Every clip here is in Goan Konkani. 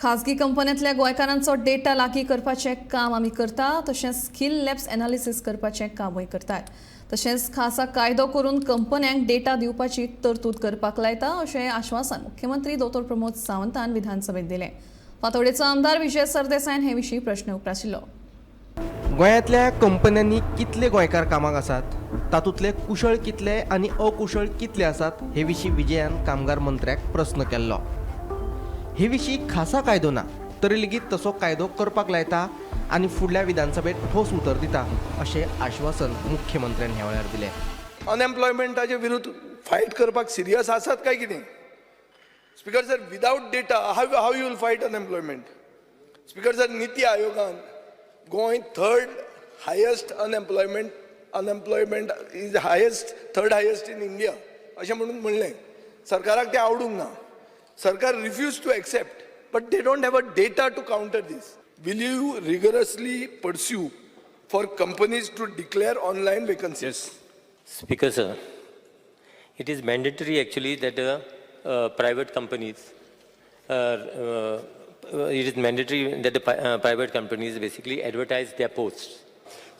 खाजगी कंपन्यांतल्या गोंयकारांचो डेटा लागीं करपाचें काम आमी करता, तशेंच स्कील लॅप्स एनालिसीस करपाचें कामूय करतात. तशेंच खासा कायदो करून कंपन्यांक डेटा दिवपाची तरतूद करपाक लायता, अशें आश्वासन मुख्यमंत्री दोतोर प्रमोद सावंतान विधानसभेत दिलें. फातोडेचो आमदार विजय सरदेसायान हे विशीं प्रश्न उप्राशिल्लो. गोंयांतल्या कंपन्यांनी कितले गोंयकार कामाक आसात, तातूंतले कुशळ कितले आनी अकुशळ कितले आसात, हे विशीं विजयान कामगार मंत्र्याक प्रस्न केल्लो. हे विशीं खासा कायदो ना तरी लेगीत तसो कायदो करपाक लायता आनी फुडल्या विधानसभेत ठोस उतर दिता, अशें आश्वासन मुख्यमंत्र्यान ह्या वेळार दिलें. अनएम्प्लॉयमेंटाचे विरुद्ध फायट करपाक सिरियस आसात काय कितें? Speaker sir, without data, how you will fight unemployment? Speaker sir, निती आयोगान Goa third highest unemployment, unemployment is highest, third highest in India अशें म्हणून म्हणलें. सरकाराक तें आवडूंक ना. सरकार refuse to accept, but they don't have a data to counter this. Will you rigorously pursue for companies to declare online vacancies? Speaker, sir, it is mandatory actually that private companies, it is mandatory that the private companies basically advertise their posts.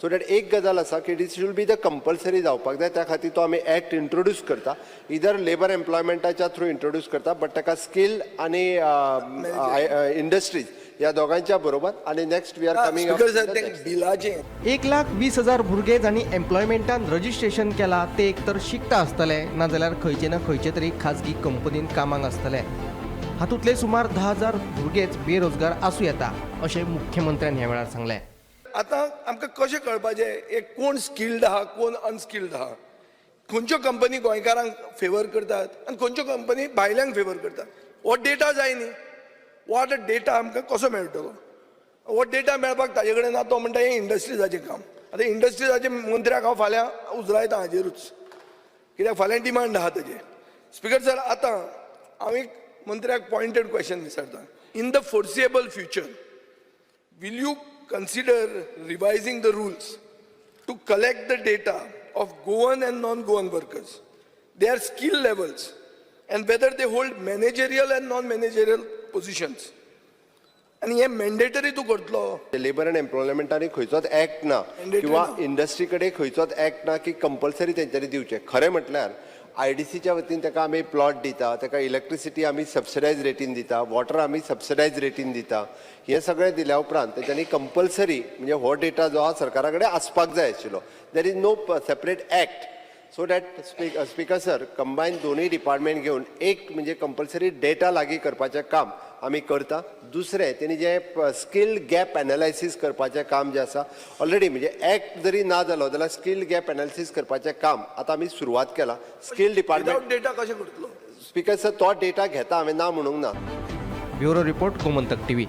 So that एक गजाल आसा की this should be the compulsory जावपाक जाय. त्या खातीर तो आमी एक्ट इंट्रोड्यूस करता, इदर लेबर एम्प्लॉयमेंटाच्या थ्रू इंट्रोड्यूस करता, बट ताका स्कील आनी इंडस्ट्रीज ह्या दोगांच्या बरोबर आनी next we are coming. Speaker sir, ते बिलाचें 1,20,000 भुरगे जांणी एम्प्लॉयमेंटान रजिस्ट्रेशन केलां, ते एक तर शिकता आसतले, नाजाल्यार खंयचे ना खंयचे तरी खाजगी कंपनीन कामाक आसतले. हातूंतले सुमार 10,000 भुरगेच बेरोजगार आसूं येता, अशें मुख्यमंत्र्यान ह्या वेळार सांगलें. आतां आमकां कशें कळपाचें एक कोण स्किल्ड आहा, कोण अनस्किल्ड आहा, खंयच्यो कंपनी गोंयकारांक फेवर करतात आनी खंयच्यो कंपनी भायल्यांक फेवर करतात? हो डेटा जाय न्ही? हो आतां डेटा आमकां कसो मेळटलो? हो डेटा मेळपाक ताजे कडेन ना. तो म्हणटा हें इंडस्ट्रीजाचें काम. आतां इंडस्ट्रीजाचे मंत्र्याक हांव फाल्यां उजरायता हाजेरूच, कित्याक फाल्यां डिमांड आहा तेजे. स्पिकर सर, आतां हांव एक मंत्र्याक पॉयंटेड क्वेश्चन विचारता. In the foreseeable future, will you consider revising the rules to collect the data of Goan and non-Goan workers, their skill levels, and whether they hold managerial and non-managerial positions? आनी हे मॅन्डेटरी तूं करतलो? लेबर अँड एम्प्लॉयमेंटांनी खंयचोच एक्ट ना Mandatory किंवा ना. इंडस्ट्री कडेन खंयचोच एक्ट ना की कंपल्सरी तेंच्यांनी दिवचें. खरें म्हटल्यार आयडीसीच्या वतीन ताका आमी प्लॉट दिता, ताका इलेक्ट्रिसिटी आमी सबसिडायज रेटीन दिता, वॉटर आमी सबसिडायज रेटीन दिता. हें सगळें दिल्या उपरांत तेंच्यांनी कंपल्सरी म्हणजे हो डेटा जो आहा सरकारा कडेन आसपाक जाय आशिल्लो. There is no separate act, so that, Speaker sir, combine दोनूय डिपार्टमेंट घेवन एक म्हणजे कंपल्सरी डेटा लागीं करपाचें काम आमी करता. दुसरें, तेणी जें स्कील गॅप एनालायसीस करपाचें काम जें आसा, ऑलरेडी म्हणजे एक्ट जरी ना जालो जाल्यार स्कील गॅप एनालिसीस करपाचें काम आतां आमी सुरवात केलां स्कील डिपार्टमेंट. विदाउट डेटा कशें करतलो? स्पीकर सर, तो डेटा घेता हांवें, ना म्हणूंक ना. Bureau report, Gomantak TV.